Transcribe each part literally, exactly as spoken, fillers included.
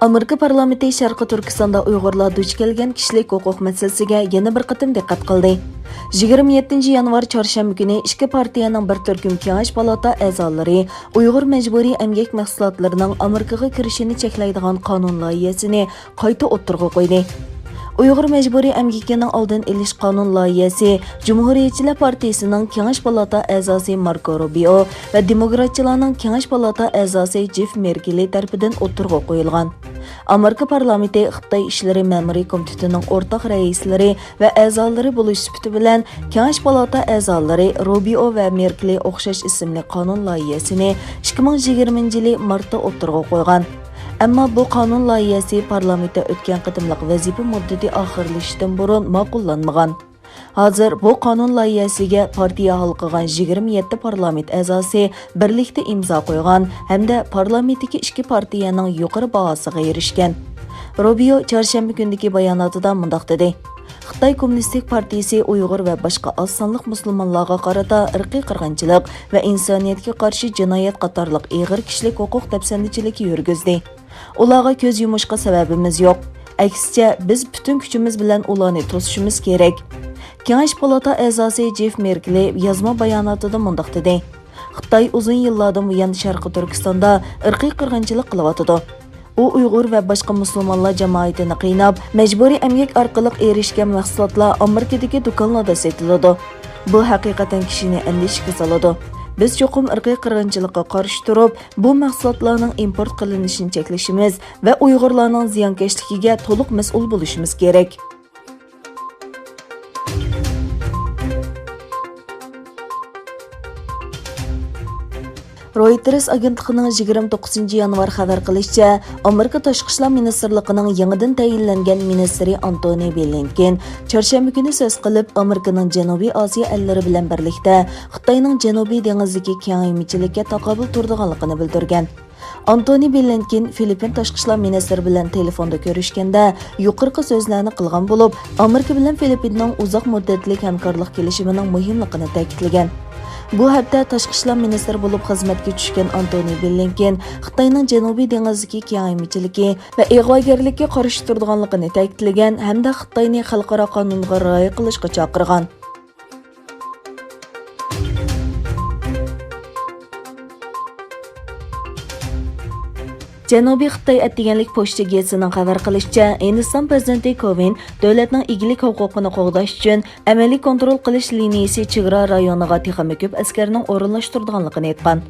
ئامېرىكا پارلامېنتى شەرقىي تۈركىستاندا ئۇيغۇرلار دۇچ كەلگەن كىشىلىك ھوقۇق مەسىلىسىگە يەنە بىر قېتىم دىققەت قىلدى. يىگىرمە يەتتىنچى يانۋار چارشەنبە كۈنى ئىككى پارتىيەنىڭ بىر تۈركۈم كېڭەش پالاتا ئەزالىرى ئۇيغۇر مەجبۇرىي ئەمگەك مەھسۇلاتلىرىنىڭ ئامېرىكىغا كىرىشىنى چەكلەيدىغان قانۇن لايىھەسىنى قايتا ئوتتۇرىغا قويدى. ئۇيغۇر مەجبۇرىي ئەمگىكىنىڭ ئالدىنى ئېلىش قانۇن لايىھەسى جۇمھۇرىيەتچىلەر پارتىيىسىنىڭ كېڭەش پالاتا ئەزاسى ماركو روبىئو ۋە دېموكراتچىلارنىڭ كېڭەش پالاتا ئەزاسى جېف مېركېلى تەرىپىدىن ئوتتۇرىغا قويۇلغان. ئامېرىكا پارلامېنتى خىتاي ئىشلىرى مەمۇرىي كومىتېتىنىڭ ئورتاق رەئىسلىرى ۋە ئەزالىرى بولۇش سۈپىتى بىلەن، كېڭەش پالاتا ئەزالىرى روبىئو ۋە مېركېلى ئوخشاش ئىسىملىك قانۇن لايىھەسىنى ئىككى مىڭ يىگىرمىنچى يىلى مارتتا ئوتتۇرىغا قويغان. ئەمما بۇ قانۇن لايىھەسى پارلامېنتتا ئۆتكەن قېتىملىق ۋەزىپە مۇددىتى ئاخىرلىشىشتىن بۇرۇن ماقۇللانمىغان. ھازىر بۇ قانۇن لايىھەسىگە پارتىيە ھالقىغان يىگىرمە يەتتە پارلامېنت ئەزاسى بىرلىكتە ئىمزا قويغان ھەمدە پارلامېنتتىكى ئىككى پارتىيەنىڭ يۇقىرى باھاسىغا ئېرىشكەن. روبىيو چارشەنبە كۈنىدىكى باياناتىدا مۇنداق دېدى: خىتاي كوممۇنىستىك پارتىيىسى ئۇيغۇر ۋە باشقا ئاز سانلىق مۇسۇلمانلارغا قارىتا ئىرقىي قىرغىنچىلىق ۋە ئىنسانىيەتكە قارشى جىنايەت قاتارلىق ئېغىر كىشىلىك ھوقۇق دەپسەندىچىلىكى يۈرگۈزدى. ئۇلارغا كۆز يۇمۇشقا سەۋەبىمىز يوق. ئەكسىچە، بىز پۈتۈن كۈچىمىز بىلەن ئۇلارنى توسۇشىمىز كېرەك. كېڭەش پالاتا ئەزاسى جېف مېركلى يازما باياناتىدا مۇنداق دېدى: خىتاي ئۇزۇن يىللاردىن بۇيان شەرقىي تۈركىستاندا ئىرقىي قىرغىنچىلىق قىلىۋاتىدۇ. ئۇ ئۇيغۇر ۋە باشقا مۇسۇلمانلار جامائىتىنى قىيناپ، مەجبۇرىي ئەمگەك ئارقىلىق ئېرىشكەن مەھسۇلاتلار ئامېرىكىدىكى دۇكانلاردا سېتىلىدۇ. بۇ ھەقىقەتەن كىشىنى ئەندىشىگە سالىدۇ. بىز چوقۇم ئىرقىي قىرغىنچىلىققا قارشى تۇرۇپ، بۇ مەھسۇلاتلارنىڭ ئىمپورت قىلىنىشىنى چەكلىشىمىز ۋە ئۇيغۇرلارنىڭ زىيانكەشلىكىگە تولۇق مەسئۇل بولۇشىمىز كېرەك. رويتېرس ئاگېنتلىقىنىڭ يىگىرمە توققۇزىنچى يانۋار خەۋەر قىلىشىچە، ئامېرىكا تاشقى ئىشلار مىنىستىرلىقىنىڭ يېڭىدىن تەيىنلەنگەن مىنىستىرى ئانتونى بلىنكېن چارشەنبە كۈنى سۆز قىلىپ، ئامېرىكىنىڭ جەنۇبىي ئاسىيا ئەللىرى بىلەن بىرلىكتە خىتاينىڭ جەنۇبىي دېڭىزىدىكى كېڭەيمىچىلىككە تاقابىل تۇرىدىغانلىقىنى بىلدۈرگەن. ئانتونى بلىنكېن فىلىپپىن تاشقى ئىشلار مىنىستىرى بىلەن تېلېفوندا كۆرۈشكەندە يۇقىرىقى سۆزلەرنى قىلغان بولۇپ، ئامېرىكا بىلەن فىلىپپىننىڭ ئۇزاق مۇددەتلىك ھەمكارلىق كېلىشىمىنىڭ مۇھىملىقىنى تەكىتلىگەن. بۇ ھەپتە تاشقى ئىشلار مىنىستىرى بولۇپ خىزمەتكە چۈشكەن ئانتونى بلىنكېن خىتاينىڭ جەنۇبىي دېڭىزدىكى كېڭەيمىچىلىكى ۋە ئىغۋاگەرلىككە قارشى تۇرىدىغانلىقىنى تەكىتلىگەن ھەمدە خىتاينى خەلقئارا قانۇنغا رىئايە قىلىشقا چاقىرغان. جەنۇبىي خىتاي ئەتىگەنلىك پوچتا گېزىتىنىڭ خەۋەر قىلىشىچە، ھىندىستان پىرېزىدېنتى كوۋىند دۆلەتنىڭ ئىگىلىك ھوقۇقىنى قوغداش ئۈچۈن ئەمەلىي كونترول قىلىش لىنىيىسى چېگرا رايونىغا تېخىمۇ كۆپ ئەسكەرنىڭ ئورۇنلاشتۇرىدىغانلىقىنى ئېيتقان.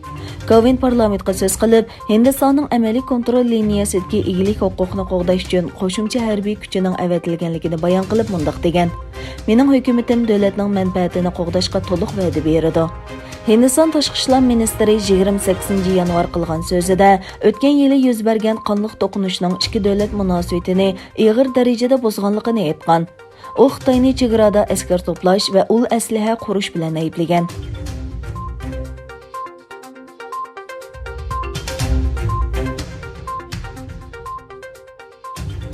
كوۋىند پارلامېنتقا سۆز قىلىپ، ھىندىستاننىڭ ئەمەلىي كونترول لىنىيەسىدىكى ئىگىلىك ھوقۇقنى قوغداش ئۈچۈن قوشۇمچە ھەربىي كۈچىنىڭ ئەۋەتىلگەنلىكىنى بايان قىلىپ مۇنداق دېگەن: مېنىڭ ھۆكۈمىتىم دۆلەتنىڭ مەنپەئەتىنى قوغداشقا تولۇق ۋەدە بېرىدۇ. ھىندىستان تاشقى ئىشلار مىنىستىرى يىگىرمە سەككىزىنچى يانۋار قىلغان سۆزىدە ئۆتكەن يىلى يۈز بەرگەن قانلىق توقۇنۇشنىڭ ئىككى دۆلەت مۇناسىۋىتىنى ئېغىر دەرىجىدە بۇزغانلىقىنى ئېيتقان. ئۇ خىتاينى چېگرادا ئەسكەر توپلاش ۋە ئۇل ئەسلىھە قۇرۇش بىلەن ئەيىبلىگەن.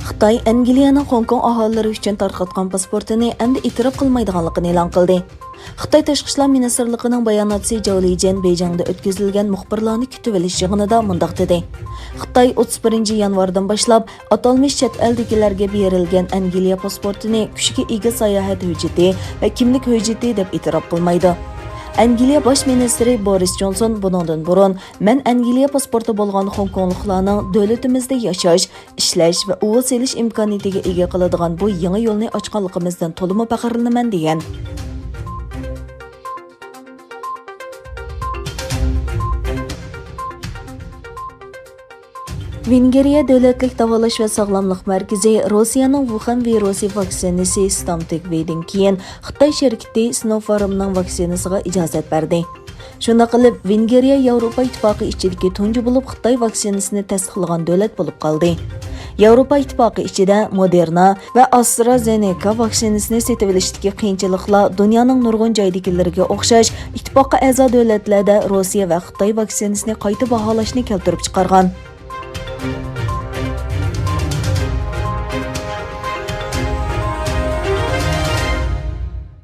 خىتاي ئەنگلىيەنىڭ خوڭكوڭ ئاھالىلىرى ئۈچۈن تارقاتقان پاسپورتىنى ئەمدى ئېتىراپ قىلمايدىغانلىقىنى ئېلان قىلدى. خىتاي تاشقى ئىشلار مىنىستىرلىقىنىڭ باياناتچىسى جاۋ لىجيەن بېيجىڭدا ئۆتكۈزۈلگەن مۇخبىرلارنى كۈتۈۋېلىش يىغىنىدا مۇنداق دېدى: خىتاي ئوتتۇز بىرىنچى يانۋاردىن باشلاپ ئاتالمىش چەت ئەلدىكىلەرگە بېرىلگەن ئەنگلىيە پاسپورتىنى كۈچكە ئىگە ساياھەت ھۆججىتى ۋە كىملىك ھۆججىتى دەپ ئېتىراپ قىلمايدۇ. ئەنگلىيە باش مىنىستىرى بورىس جونسون بۇنىڭدىن بۇرۇن، مەن ئەنگلىيە پاسپورتى بولغان خوڭكوڭلۇقلارنىڭ دۆلىتىمىزدە ياشاش، ئىشلەش ۋە ئۇۋا سېلىش ئىمكانىيىتىگە ئىگە قىلىدىغان بۇ يېڭى يولنى ئاچقانلىقىمىزدىن تولىمۇ پەخىرلىنىمەن، دېگەن. ۋېنگرىيە دۆلەتلىك داۋالاش ۋە ساغلاملىق مەركىزى روسىيەنىڭ ۋۇخەن ۋىرۇسى ۋاكسىنىسى ستامتېك ۋىدىن كېيىن خىتاي شىركىتى سىنوفارمنىڭ ۋاكسىنىسىغا ئىجازەت بەردى. شۇنداق قىلىپ، ۋېنگرىيە ياۋروپا ئىتتىپاقى ئىچىدىكى تۇنجى بولۇپ خىتاي ۋاكسىنىسىنى تەستىقلىغان دۆلەت بولۇپ قالدى. ياۋروپا ئىتتىپاقى ئىچىدە مودېرنا ۋە ئاسترازېنېكا ۋاكسىنىسىنى سېتىۋېلىشتىكى قىيىنچىلىقلار دۇنيانىڭ نۇرغۇن جايدىكىلىرىگە ئوخشاش ئىتتىپاققا ئەزا دۆلەتلەردە روسىيە ۋە خىتاي ۋاكسىنىسىنى قايتا باھالاشنى كەلتۈرۈپ چىقارغان.